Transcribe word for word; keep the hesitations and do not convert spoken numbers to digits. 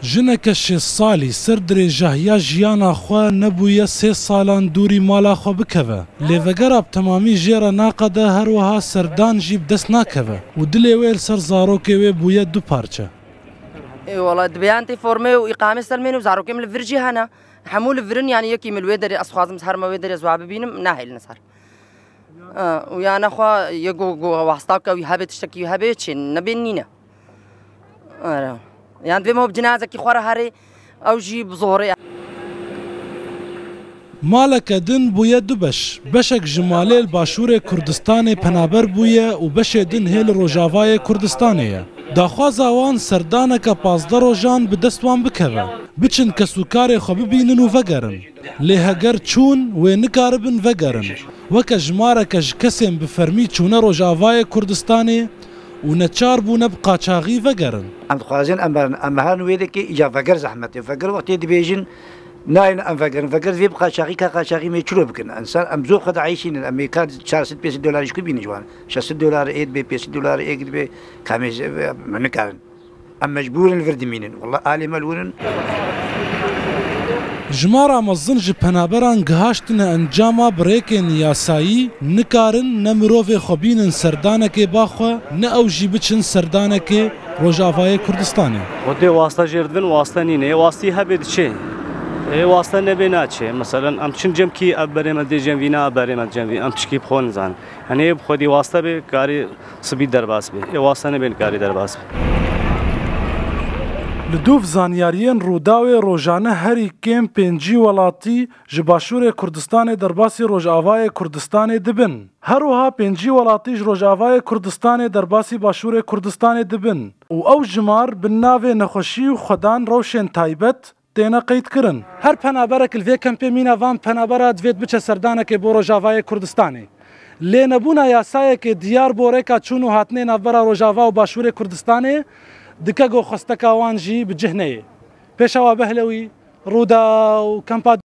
Jineke şêst salî ser dirêjahiya jiyana xwe nebûye sê salan dûrî mala xwe bikeve. Lê vegera bi temamî jê re naqede, her wiha serdan jî bi dest nakeve û dilê wê li ser zarokê wê bûye du parçe. Ê wela, dibe yan tê formê û îqamê selmên û zarokê min li vir jî hene. Hemû li vir in, yanî yekî min li wê derê, ez dixwazim ez herime wê derê ez wa bibînim, nahêlin ez herim. Û ya nexwe yê ku, ku wasta bike wî hebe, tiştekî wî hebe, çê nebê nîne. Are. Yan divê me bi cinazekî xwe re herê, ew jî bi zorê. Maleke din bûye du beş. Beşek ji malê li Başûrê Kurdistanê penaber bûye û beşê din hê li Rojavayê Kurdistanê ye. Daxwaza wan serdaneke pazdeh rojan bi dest wan bikeve. Biçin kesûkarê xwe bibînin û vegerin. Lê heger çûn, wê nikaribin vegerin. Weke jimareke ji kesên bi fermî çûne Rojavayê Kurdistanê û neçar bûne bi qaçaxî vegerin. Em dixwazin em herin, em herin wê dekê îca veger zehmet e. Veger wextê dibêjin, nayên em vegerin. Veger divê bi qaçaxî, ka qaçaxî mê çilo bikin. Ensan em zor xwe dieyşînin, em ê ka çar sed pênc sed dolarî ji ku bînin ji wan? Şeş sed dolar ê dibe, pênc sed dolar ê dibe, ka em ê ji, em nikarin. Em mecbûr in li vir dimînin. Wela alê me li wir in. Jimara mezin ji penaberan gihaştine encama bi rêkên yasayî nikarin ne mirovê xwe bînin serdanekê ba xwe, ne ew jî biçin serdanekê Rojavayê Kurdistanê. Xwedê wasta jêr dibin, wasta nîne. Ê wastî hebe diçe. Ê wasta nebe naçe. Meselen, em çin cem kî ev berê me dê cem vî, na ev berê me cem vî. Em tişkî bi xwe nizanin. Yanî ê bi xwedî wasta bê, karî sibî derbas bê. Ê wasta nebe, karî derbas bê. Li dûv zanyariyên Rûdawê rojane herî kêm pêncî welatî ji Başûrê Kurdistanê derbasî Rojavayê Kurdistanê dibin. Her wiha pêncî welatî ji Rojavayê Kurdistanê derbasî Başûrê Kurdistanê dibin û ew jimar bi navê nexweşî û xwedan rewşên taybet têne qeydkirin. Her penaberek li vê kempê mîna van penabera divêt biçe serdanekê bo Rojavayê Kurdistanê. Lê nebûna yasayekê diyar bo rêka çûn û hatinê navbera Rojava û Başûrê Kurdistanê dike ku xwesteka wan jî bi cih neyê. Pêşawa Behlewî, Rûdaw, Kempa